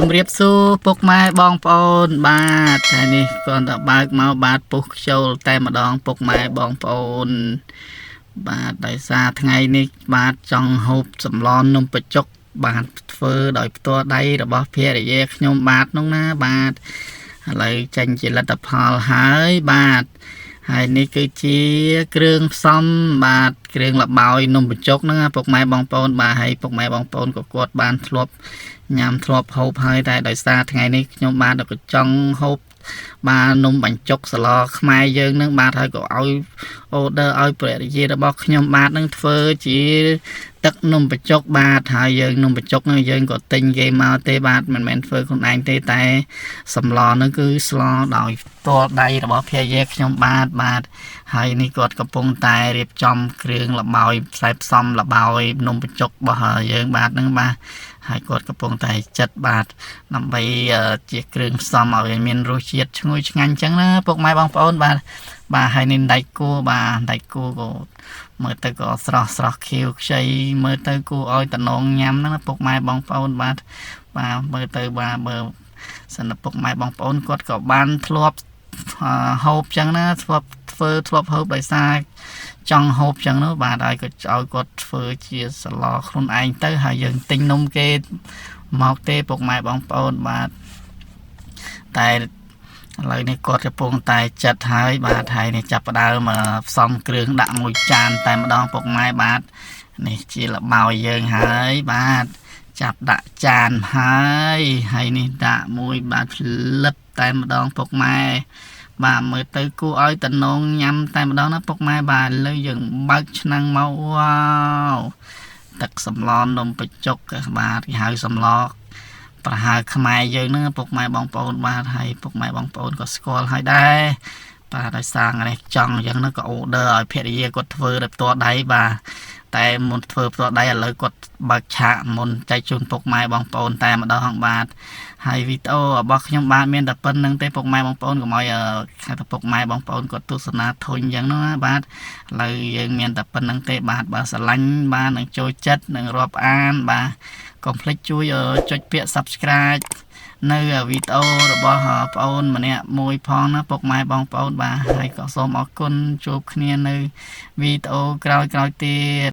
ជំរាបសួរពុកម៉ែបងប្អូនបាទតែនេះគ្រាន់តែបើកមកបាទពុះខ្ជិលតែម្ដងពុកម៉ែបងប្អូនបាទដោយសារថ្ងៃនេះបាទចង់ហូបសម្លនំបញ្ចុកបាទធ្វើដោយផ្ទាល់ដៃរបស់ភរិយាខ្ញុំបាទនោះណាបាទឥឡូវចេញជាលទ្ធផលហើយបាទហើយនេះគឺជាគ្រឿងផ្សំបាទគ្រឿងល្បោយនំបញ្ចុកហ្នឹងណាពុកម៉ែបងប្អូនបាទហើយពុកម៉ែបងប្អូនក៏គាត់បានធ្លាប់ ញ៉ាំធ្លាប់ហូបហើយតែដោយសារថ្ងៃនេះខ្ញុំបាទក៏ចង់ហូបបាទនំបញ្ចុកសឡខ្មែរយើងនឹងបាទហើយក៏ឲ្យ order ឲ្យព្រះរាជារបស់ខ្ញុំបាទនឹងធ្វើជាទឹកនំបញ្ចុកបាទហើយយើងនំបញ្ចុកនឹងយើងក៏ទិញគេមកទេបាទមិនមែនធ្វើខ្លួនឯងទេតែសម្លនឹងគឺស្លដោយផ្ទាល់ដៃរបស់ភរិយាខ្ញុំបាទបាទហើយនេះគាត់កំពុងតែរៀបចំគ្រឿងល្បោយផ្លែផ្សំល្បោយនំបញ្ចុករបស់យើងបាទនឹងបាទ ហើយគាត់កំពុងតែចិត្តបាទដើម្បីជាគ្រឿងផ្សំឲ្យមានរសជាតិឈ្ងុយឆ្ងាញ់អញ្ចឹងណាពុកម៉ែបងប្អូនបាទបាទហើយនេះដៃគួរបាទដៃគួរក៏មើលទៅក៏ស្រស់ស្រស់ខៀវខ្ចីមើលទៅគួរឲ្យតំណងញ៉ាំហ្នឹងណាពុកម៉ែបងប្អូនបាទបាទមើលទៅបាទបើសិនពុកម៉ែបងប្អូនគាត់ក៏បានធ្លាប់ហូបអញ្ចឹងណាធ្លាប់ធ្វើធ្លាប់ហូបដោយសារចង់ហូបចឹងនោះបាទហើយក៏ឲ្យគាត់ធ្វើជាសឡខ្លួនឯងទៅហើយយើងទិញនំគេមកទេពុកម៉ែបងប្អូនបាទតែឥឡូវនេះគាត់កំពុងតែចិត្តហើយបាទហើយនេះចាប់ផ្ដើមផ្សំគ្រឿងដាក់មួយចានតែម្ដងពុកម៉ែបាទនេះជាល្បោយយើងហើយបាទចាប់ដាក់ចានហើយហើយនេះដាក់មួយបាទផ្លឹបតែម្ដងពុកម៉ែបាទមើលទៅគួរឲ្យតំណងញ៉ាំតែម្ដងណាពុកម៉ែបាទលើយើងបើកឆ្នាំងមកវ៉ាវទឹកសម្លនំបញ្ចុកបាទគេហៅសម្លប្រហើខ្មែរយើងហ្នឹងពុកម៉ែបងប្អូនបាទហើយពុកម៉ែបងប្អូនក៏ស្គាល់ហើយដែរបាទដោយសារថ្ងៃនេះចង់អញ្ចឹងហ្នឹងក៏ order ឲ្យភរិយាគាត់ធ្វើដោយផ្ទាល់ដៃបាទតែមុនធ្វើផ្ទាល់ដៃឥឡូវគាត់បើកឆាកមុនចែកជូនពុកម៉ែបងប្អូនតែម្ដងបាទហើយវីដេអូរបស់ខ្ញុំបាទមានតែប៉ុណ្្នឹងទេពុកម៉ែបងប្អូនកុំឲ្យខែតែពុកម៉ែបងប្អូនគាត់ទស្សនាធុញអញ្ចឹងណាបាទឥឡូវយើងមានតែប៉ុណ្្នឹងទេបាទបើស្រឡាញ់បាទនឹងចូលចិត្តនឹងរាប់អានបាទកុំភ្លេចជួយចុចពាក្យ Subscribe នៅវីដេអូរបស់ប្អូនម្នាក់មួយផងណាពុកម៉ែបងប្អូនបាទហើយក៏សូមអរគុណជួបគ្នានៅវីដេអូក្រោយៗទៀត។